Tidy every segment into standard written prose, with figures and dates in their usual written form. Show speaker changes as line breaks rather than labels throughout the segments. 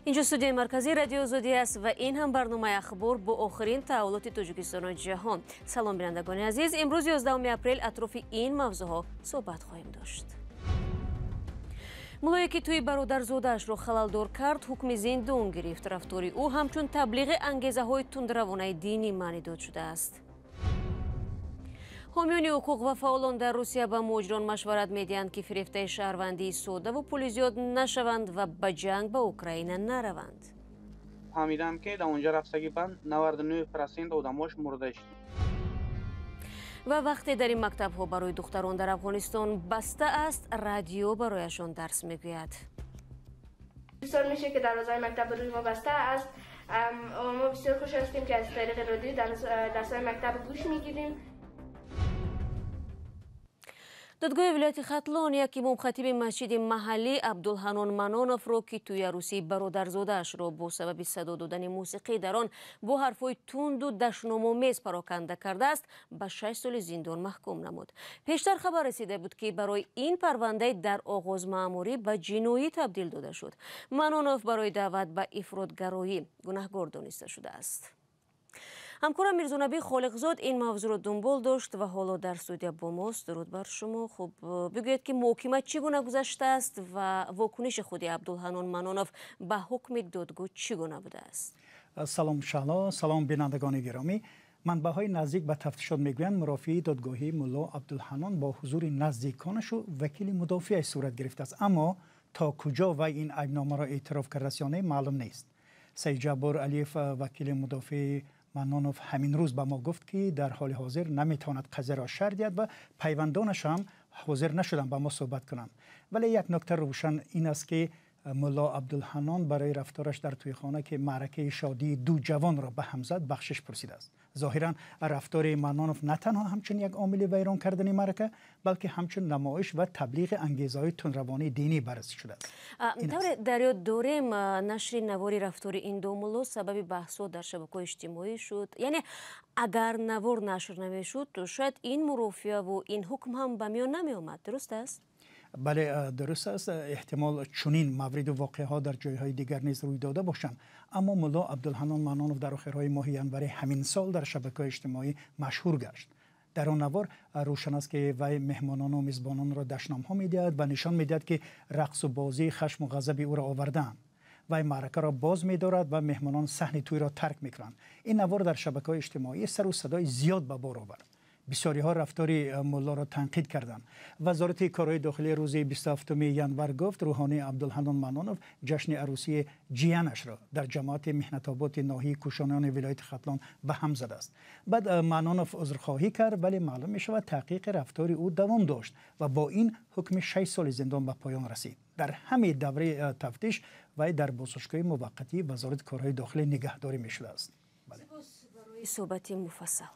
Инҷо студияи марказии Радиои Озодӣ аст ва ин ҳам барномаи ахбор бо охирин таҳаввулоти Тоҷикистону ҷаҳон. Салом бинандагони азиз, имрӯз 11 апрел атрофи ин мавзӯъҳо суҳбат хоҳем дошт. Муллое ки тӯи бародарзодаашро халалдор кард, ҳукми зиндон гирифт. Рафтори ӯ ҳамчун таблиғи ангезаҳои тундравонаи динӣ маънӣ дод шудааст. Ҳомиёни ҳуқуқ ва фаъолон дар Русия ба муҳоҷирон машварат медиҳанд, ки фирефтаи шаҳрвандии содаву пули зиёд нашаванд ва ба ҷанг ба Украина нараванд.
Фаҳмидам, ки дар онҷа рафтагӣ банд 99% одамош мурда шуд.
Ва вақте дар ин мактабҳо барои духтарон дар Афғонистон баста аст, радио барояшон дарс мегӯяд.
Бисёр мешавад, ки дарвозаи мактаб рӯи мо баста аст. Мо бисёр хуш ҳастем, ки аз тариқи радио дарсҳои мактаб гӯш мегирем.
Додгоҳи вилояти Хатлон як имомхатиби масҷиди маҳаллӣ Абдулҳанон Маноновро, ки тӯи арӯсии бародарзодаашро бо сабаби садо додани мусиқӣ дар он бо ҳарфҳои тунду дашномомез пароканда кардааст, ба 6 соли зиндон маҳкум намуд. Пештар хабар расида буд, ки барои ин парвандаи дар оғоз маъмурӣ ба ҷиноӣ табдил дода шуд. Манонов барои даъват ба ифротгароӣ гунаҳгор дониста шудааст. Ҳамкорам Мирзонабӣ Холиқзод ин мавзӯъро дунбол дошт ва ҳоло дар студия бо мост. Дуруд бар шумо. Хуб, бигӯед, ки муҳокима чӣ гуна гузаштааст ва вокуниши худи Абдулҳанон Манонов ба ҳукми додгоҳ чӣ гуна будааст?
Салом Шаҳло, салом бинандагони гиромӣ. Манбаъҳои наздик ба тафтишот мегӯянд, мурофиаи додгоҳии мулло Абдулҳанон бо ҳузури наздиконашу вакили мудофиааш сурат гирифтааст, аммо то куҷо вай ин айбномаро эътироф кардааст ё не маълум нест. Саидҷаббор Алиев, вакили мудофии Манонов, ҳамин рӯз ба мо гуфт, ки дар ҳоли ҳозир наметавонад қазияро шарҳ диҳад ва пайвандонаш ҳам ҳозир нашуданд ба мо суҳбат кунанд. Вале як нукта рӯшан ин аст, ки мулло Абдулҳанон барои рафтораш дар тӯйхона, ки маъракаи шодии ду ҷавонро ба ҳам зад, бахшиш пурсидааст. Зоҳиран рафтори Манонов на танҳо ҳамчун як омили вайрон кардани маърака, балки ҳамчун намоиш ва таблиғи ангезаҳои тундравонии динӣ баррасӣ шудааст.
Тавре дар ёд дорем, нашри навори рафтори ин ду мулло сабаби баҳсҳо дар шабакаҳои иҷтимоӣ шуд. Яъне агар навор нашр намешуд, шояд ин мурофиаву ин ҳукм ҳам ба миён намеомад. Дуруст аст?
Бале, дуруст аст. Эҳтимол чунин мавриду воқеаҳо дар ҷойҳои дигар низ рӯй дода бошанд, аммо мулло Абдулҳанон Манонов дар охирҳои моҳи январи ҳамин сол дар шабакаҳои иҷтимоӣ машҳур гашт. Дар он навор рӯшан аст, ки вай меҳмонону мизбононро дашномҳо медиҳад ва нишон медиҳад, ки рақсу бозӣ хашму ғазаби ӯро овардаанд. Вай маъракаро боз медорад ва меҳмонон саҳни тӯйро тарк мекунанд. Ин навор дар шабакаҳои иҷтимоӣ сару садои зиёд ба бор овард. Бисёриҳо рафтори муллоро танқид карданд. Вазорати корҳои дохилӣ рӯзи 27 январ гуфт, рӯҳонии Абдулҳанон Манонов ҷашни арӯсии ҷиянашро дар ҷамоати Меҳнатободи ноҳияи Кӯшониёни вилояти Хатлон ба ҳам задааст. Баъд Манонов узрхоҳӣ кард, вале маълум мешавад таҳқиқи рафтори ӯ давом дошт ва бо ин ҳукми 6 соли зиндон ба поён расид. Дар ҳамаи давраи тафтиш вай дар боздоштгоҳи муваққатии Вазорати корҳои дохилӣ нигаҳдорӣ мешудааст.
Сипос барои суҳбати муфассал.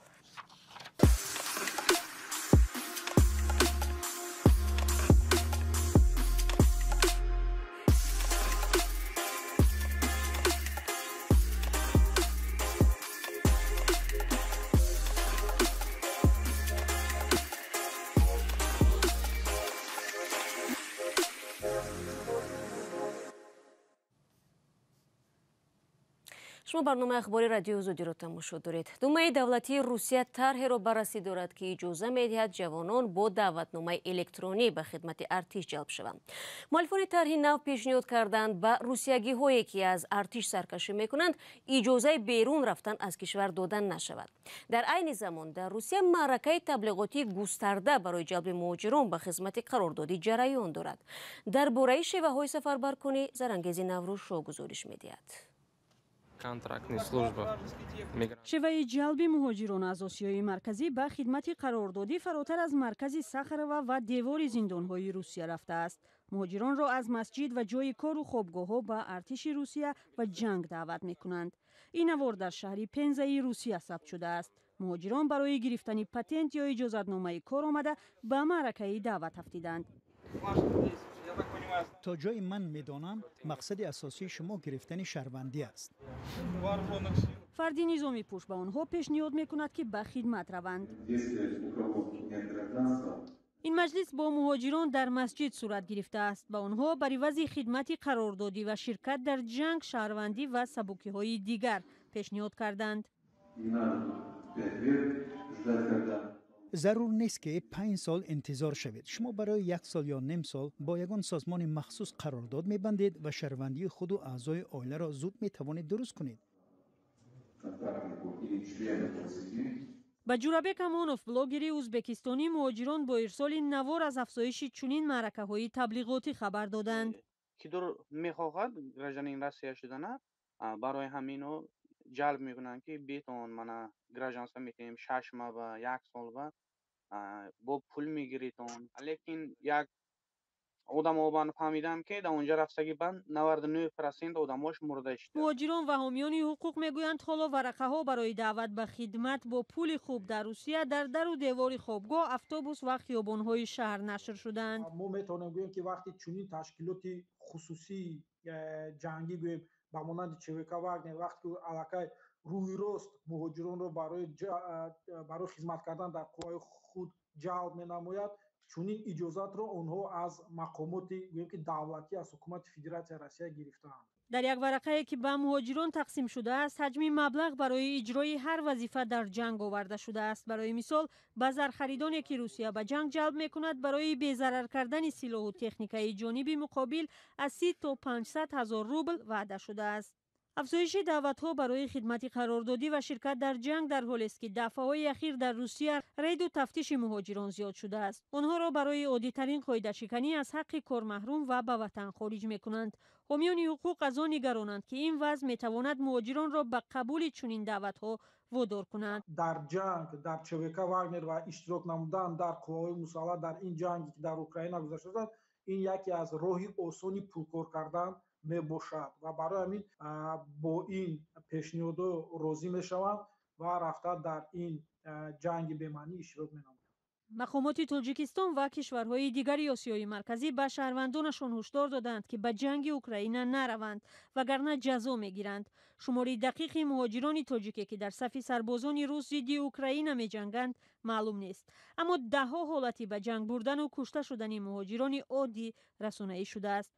Шумо барномаи ахбори Радиои Озодиро тамошо доред. Думаи давлатии Русия тарҳеро баррасӣ дорад, ки иҷоза медиҳад ҷавонон бо даъватномаи электронӣ ба хидмати артиш ҷалб шаванд. Муаллифони тарҳи нав пешниҳод карданд, ба русиягиҳое, ки аз артиш саркашӣ мекунанд, иҷозаи берун рафтан аз кишвар дода нашавад. Дар айни замон дар Русия маъракаи таблиғотии густарда барои ҷалби муҳоҷирон ба хизмати қарордодӣ ҷараён дорад. Дар бораи шеваҳои сафарбаркунӣ Зарангези Наврӯзшо гузориш медиҳад.
Контрактная служба.
Шеваи ҷалби муҳоҷирон аз Осиёи Марказӣ ба хидмати қарордодӣ фаротар аз маркази Сахарова ва девори зиндонҳои Русия рафтааст. Муҳоҷиронро аз масҷид ва ҷойи кору хобгоҳҳо ба артиши Русия ва ҷанг даъват мекунанд. Ин навор дар шаҳри Пензаи Русия сабт шудааст. Муҳоҷирон барои гирифтани патент ё иҷозатномаи кор омада ба маъракаи даъват афтиданд.
То ҷои ман медонам, мақсади асосии шумо гирифтани шаҳрвандӣ аст.
Фарди низомипӯш ба онҳо пешниҳод мекунад, ки ба хидмат раванд. Ин маҷлис бо муҳоҷирон дар масҷид сурат гирифтааст. Ба онҳо бар ивази хидмати қарордодӣ ва ширкат дар ҷанг, шаҳрвандӣ ва сабукиҳои дигар пешниҳод карданд.
Зарур нест, ки 5 сол интизор шавед. Шумо барои як сол ё ним сол бо ягон созмони махсус қарордод мебандед ва шаҳрвандии худу аъзои оиларо зуд метавонед дуруст кунед.
Ба Ҷурабек Амонов, блогери ӯзбекистонӣ, муҳоҷирон бо ирсоли навор аз афзоиши чунин маъракаҳои таблиғотӣ хабар доданд.
Кидур мехоҳад гражданин Россия шудана, барои ҳамино ҷалб мекунанд, ки битон, мана, гражданство метиҳем 6 моҳ ба як сол ба бо пул мегиритон. Лекин як одамо бан фаҳмидам, ки дар онҷа рафтаги бан 99% одамош мурда шуда.
Муҳоҷирон ва ҳомиёни ҳуқуқ мегӯянд, ҳоло варақаҳо барои даъват ба хидмат бо пули хуб дар Русия дар дару девори хобгоҳ, автобус ва хиёбонҳои шаҳр нашр шудаанд.
Мо метавонем гӯем, ки вақти чунин ташкилоти хусусии ҷангӣ, гӯем, ба монанди ЧВК Вагнер, вақте ки аллакай рӯи рост муҳоҷиронро барои хизмат кардан дар қувваи худ ҷалб менамояд, чунин иҷозатро онҳо аз мақомоти, гӯем ки, давлатӣ, аз ҳукумати Федератсияи Россия гирифтаанд.
Дар як варақае, ки ба муҳоҷирон тақсим шудааст, ҳаҷми маблағ барои иҷрои ҳар вазифа дар ҷанг оварда шудааст. Барои мисол, ба зархаридоне, ки Русия ба ҷанг ҷалб мекунад, барои безарар кардани силоҳу техникаи ҷониби муқобил аз 30 то 500 ҳазор рубл ваъда шудааст. Афзоиши даъватҳо барои хидмати қарордодӣ ва ширкат дар ҷанг дар ҳолест, ки дафъаҳои ахир дар Русия рейду тафтиши муҳоҷирон зиёд шудааст. Онҳоро барои оддитарин қоидашиканӣ аз ҳаққи кор маҳрум ва ба ватан хориҷ мекунанд. Ҳомиёни ҳуқуқ аз он нигаронанд, ки ин вазъ метавонад муҳоҷиронро ба қабули чунин даъватҳо водор кунад.
Дар ҷанг дар ЧВК Вагнер ва иштирок намудан дар қувваҳои мусаллаҳ дар ин ҷанге, ки дар Украина гузашта, ин яке аз роҳи осони пулкор кардан мебошад ва барои ҳамин бо ин пешниҳодҳо розӣ мешаванд ва рафта дар ин ҷанги бемаънӣ иштирок менамоянд.
Мақомоти Тоҷикистон ва кишварҳои дигари Осиёи Марказӣ ба шаҳрвандонашон ҳушдор доданд, ки ба ҷанги Украина нараванд, вагарна ҷазо мегиранд. Шумори дақиқи муҳоҷирони тоҷике, ки дар сафи сарбозони рус зидди Украина меҷанганд, маълум нест, аммо даҳҳо ҳолати ба ҷанг бурдану кушта шудани муҳоҷирони оддӣ расонаӣ шудааст.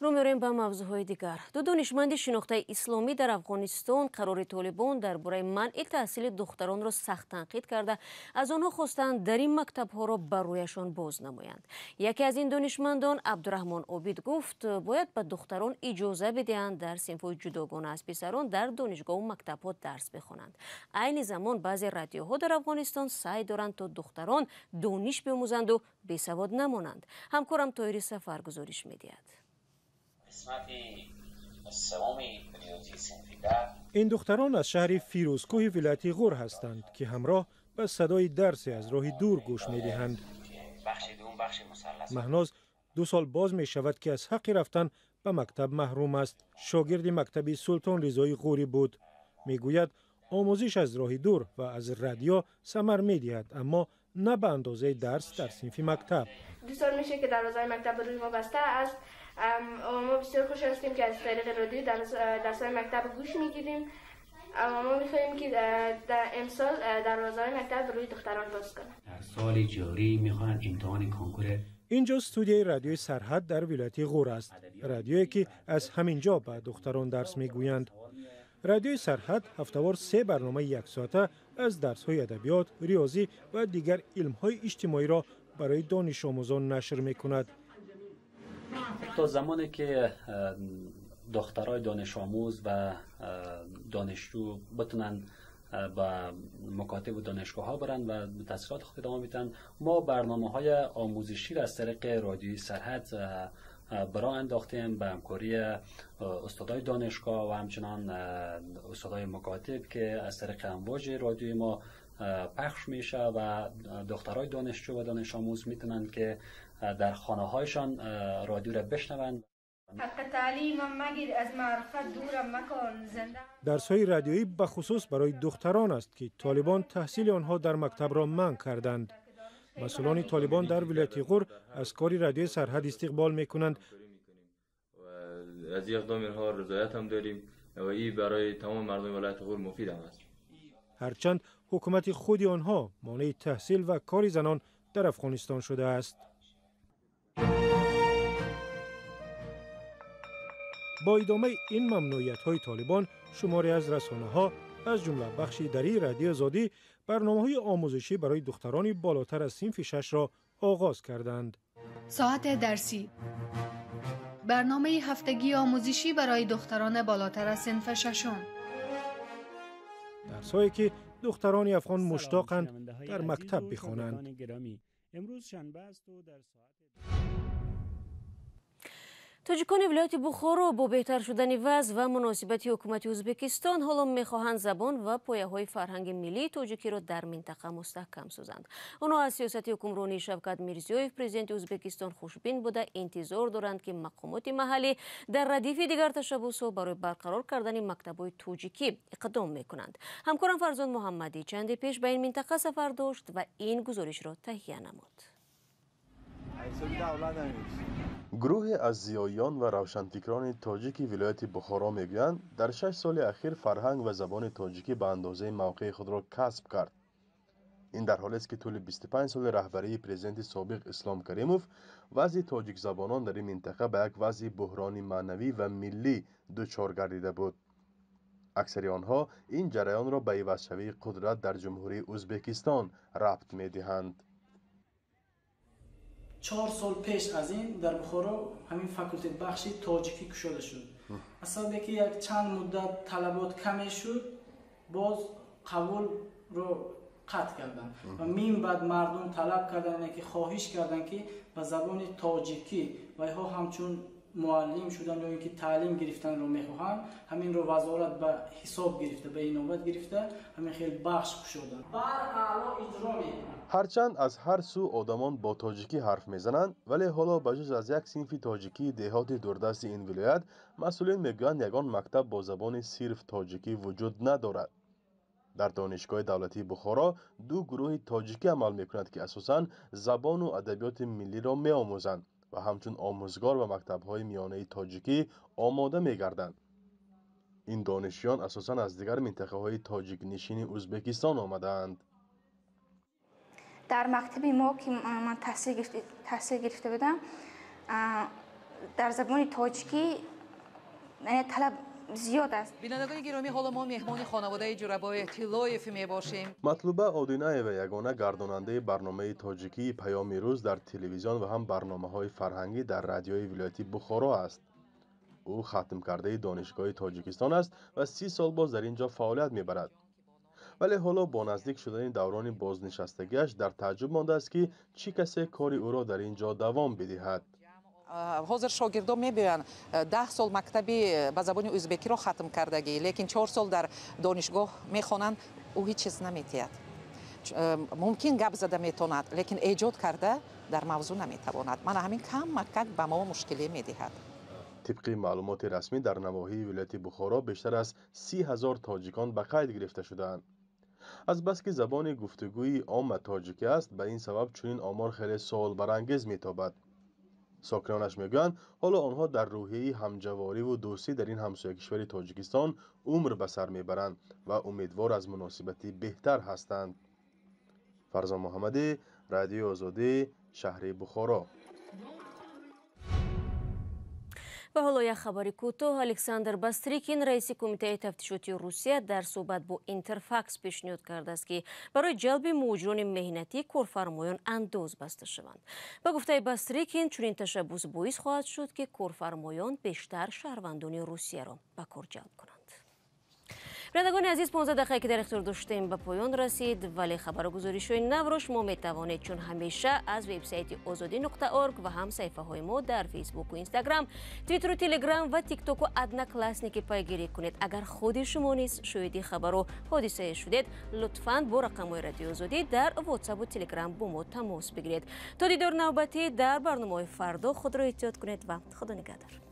Рӯ меорем ба мавзӯъҳои дигар. Ду донишманди шинохтаи исломӣ дар Афғонистон қарори Толибон дар бораи манъи таҳсили духтаронро сахт танқид карда, аз онҳо хостанд, дар ин мактабҳоро ба рӯяшон боз намоянд. Яке аз ин донишмандон, Абдураҳмон Обид, гуфт, бояд ба духтарон иҷоза бидиҳанд дар синфҳои ҷудогона аз писарон дар донишгоҳу мактабҳо дарс бихонанд. Айни замон баъзе радиоҳо дар Афғонистон саъй доранд, то духтарон дониш биомӯзанду бесавод намонанд. Ҳамкорам Тоҳири Сафар гузориш медиҳад.
Қисмати севоми риёзии синфи 10.
Ин духтарон аз шаҳри Фирӯзкӯҳи вилояти Ғур ҳастанд, ки ҳамроҳ ба садои дарсе аз роҳи дур гӯш медиҳанд.
Бахши дуюм, бахши мусаллас.
Маҳноз 2 сол боз мешавад, ки аз ҳаққи рафтан ба мактаб маҳрум аст. Шогирди мактаби Султон Ризои Ғурӣ буд. Мегӯяд, омӯзиш аз роҳи дур ва аз радио самар медиҳад, аммо на ба андозаи дарс дар синфи мактаб.
2 сол میشه که دروازه مکتب روی ما بسته است. ما بسیار خوش هستیم که از طریق رادیو درس های مکتب گوش میگیریم. اما ما میخواهیم که در امسال دروازه های مکتب روی دختران باز کنند.
در سال جاری میخواهند امتحان کنکور
Инҷо студияи радиои Сарҳад дар вилояти Ғур аст, радиое ки аз ҳамин ҷо ба духтарон дарс мегӯянд. Радиои Сарҳад ҳафтавор се барномаи яксоата аз дарсҳои адабиёт, риёзӣ ва дигар илмҳои иҷтимоиро барои донишомӯзон нашр мекунад.
تا زمانی که دخترای دانش آموز و دانشجو بتونن به مکاتب و دانشگاه ها برن و تحصیلات خود ادامه بدن، ما برنامه های آموزشی را از طریق رادیوی سرحد براه انداختیم، به همکاری استادای دانشگاه و همچنان استادای مکاتب، که از طریق امواج رادیوی ما پخش میشه و دخترای دانشجو و دانش آموز میتونن که در خانه هایشان رادیو را بشنوند.
حق تعلیمم مگیر، از معرفت دورم مکن، زنده
Дарсҳои радиоӣ бахусус барои духтарон аст, ки Толибон таҳсили онҳо дар мактабро манъ карданд. Масъулони Толибон дар вилояти Ғур аз кори радиои Сарҳад истиқбол мекунанд.
از این اقدام اینها رضایت هم داریم و این برای تمام مردم ولایت غور مفید هم است.
Ҳарчанд ҳукумати худи онҳо монеи таҳсил ва кори занон дар Афғонистон шудааст. Бо идомаи ин мамнуъиятҳои Толибон, шуморе аз расонаҳо, аз ҷумла бахши дарии Радиои Озодӣ, барномаҳои омӯзишӣ барои духтарони болотар аз синфи 6-ро оғоз карданд.
Соат дарсӣ, барномаи ҳафтагии омӯзишӣ барои духтарони болотар аз синфи шашум.
Дарсҳое ки духтарони афғон муштоқанд дар мактаб бихонанд.
Тоҷикони вилояти Бухоро бо беҳтар шудани вазъ ва муносибати ҳукумати Ӯзбекистон ҳоло мехоҳанд забон ва пояҳои фарҳанги миллии тоҷикиро дар минтақа мустаҳкам созанд. Онҳо аз сиёсати ҳукмронии Шавкат Мирзиёев, президенти Ӯзбекистон, хушбин буда, интизор доранд, ки мақомоти маҳаллӣ дар радифи дигар ташаббусҳо барои барқарор кардани мактабҳои тоҷикӣ иқдом мекунанд. Ҳамкорам Фарзон Муҳаммадӣ чанде пеш ба ин минтақа сафар дошт ва ин гузоришро таҳия намуд.
Гурӯҳе аз зиёиён ва равшанфикрони тоҷики вилояти Бухоро мегӯянд, дар 6 соли ахир фарҳанг ва забони тоҷикӣ ба андозаи мавқеи худро касб кард. Ин дар ҳолест, ки тӯли 25 соли раҳбарии президенти собиқ Ислом Каримов вазъи тоҷикзабонон дар ин минтақа ба як вазъи буҳрони маънавӣ ва миллӣ дучор гардида буд. Аксари онҳо ин ҷараёнро ба ивазшавии қудрат дар Ҷумҳурии Ӯзбекистон рабт медиҳанд.
4 сол пеш аз ин дар Бухоро ҳамин факултет бахши тоҷикӣ кушода шуд. Аз сабабе ки як чанд муддат талабот каме шуд, боз қабулро қатъ карданд ва мин баъд мардум талаб карданд, ки хоҳиш карданд, ки ба забони тоҷикӣ вайҳо ҳамчун муаллим шудан ё ин ки таълим гирифтанро мехоҳанд. Ҳаминро вазорат ба ҳисоб гирифта, ба инобат гирифта, ҳамин хел бахш кушоданд. Бар аъло иҷро мекунанд.
Ҳарчанд аз ҳар сӯ одамон бо тоҷикӣ ҳарф мезананд, вале ҳоло ба ҷуз аз як синфи тоҷикии деҳоти дурдасти ин вилоят, масъулин мегӯянд, ягон мактаб бо забони сирф тоҷикӣ вуҷуд надорад. Дар Донишгоҳи давлатии Бухоро ду гурӯҳи тоҷикӣ амал мекунад, ки асосан забону адабиёти миллиро меомӯзанд ва ҳамчун омӯзгор ба мактабҳои миёнаи тоҷикӣ омода мегарданд. Ин донишҷӯён асосан аз дигар минтақаҳои тоҷикнишини Ӯзбекистон омадаанд.
Дар мактаби мо, ки ман таҳсил гирифта будам, дар забони тоҷикӣ талаб зиёд аст.
Бинандагони гиромӣ, ҳоло мо меҳмони хонаводаи Ҷурабои Тиллоев мебошем.
Матлуба Одинаева ягона гардонандаи барномаи тоҷикии Паёми рӯз дар телевизион ва ҳам барномаҳои фарҳангӣ дар радиои вилояти Бухоро аст. Ӯ хатмкардаи Донишгоҳи Тоҷикистон аст ва 30 сол боз дар ин ҷо фаъолият мебарад. Вале ҳоло бо наздик шудани даврони бознишастагиаш дар тааҷҷуб мондааст, ки чӣ касе кори ӯро дар ин ҷо давом бидиҳад.
Ҳозир шогирдон мебиёянд, 10 сол мактаби ба забони ӯзбекиро хатм кардагӣ, лекин 4 сол дар донишгоҳ мехонанд, ӯ ҳеҷ чиз наметиҳад. Мумкин гап зада метавонад, лекин эҷод карда дар мавзӯъ наметавонад. Мана ҳамин камакак ба мо мушкилӣ медиҳад.
Тибқи маълумоти расмӣ, дар навоҳии вилояти Бухоро бештар аз 30 000 тоҷикон ба қайд гирифта шудаанд. Азбаски забони гуфтугӯи омма тоҷикӣ аст, ба ин сабаб чунин омор хеле суолбарангез метобад. Сокинонаш мегӯянд, ҳоло онҳо дар рӯҳияи ҳамҷавориву дӯстӣ дар ин ҳамсоякишвари Тоҷикистон умр ба сар мебаранд ва умедвор аз муносибати беҳтар ҳастанд. Фарзон Муҳаммадӣ, Радиои Озодӣ, шаҳри Бухоро.
Ва ҳоло як хабари кӯтоҳ. Александр Бастрикин, раиси кумитаи тафтишоти Русия, дар суҳбат бо Интерфакс пешниҳод кардааст, ки барои ҷалби муҳоҷирони меҳнатӣ корфармоён андоз баста шаванд. Ба гуфтаи Бастрикин, чунин ташаббус боис хоҳад шуд, ки корфармоён бештар шаҳрвандони Русияро ба кор ҷалб кунанд. Бинандагони азиз, 15 дақиқае ки дар ихтиёр доштем ба поён расид, вале хабару гузоришҳои навро шумо метавонед чун ҳамеша аз вебсайти озодӣ.org ва ҳам саҳифаҳои мо дар Фейсбуку Инстаграм, Твиттеру Телеграм ва Тиктоку Одноклассники пайгирӣ кунед. Агар худи шумо низ шоҳиди хабару ҳодисае шудед, лутфан бо рақамҳои Радиои Озодӣ дар Ватсапу Телеграм бо мо тамос бигиред. То дидори навбатӣ дар барномаҳои фардо худро эҳтиёт кунед ва Худо нигаҳдор.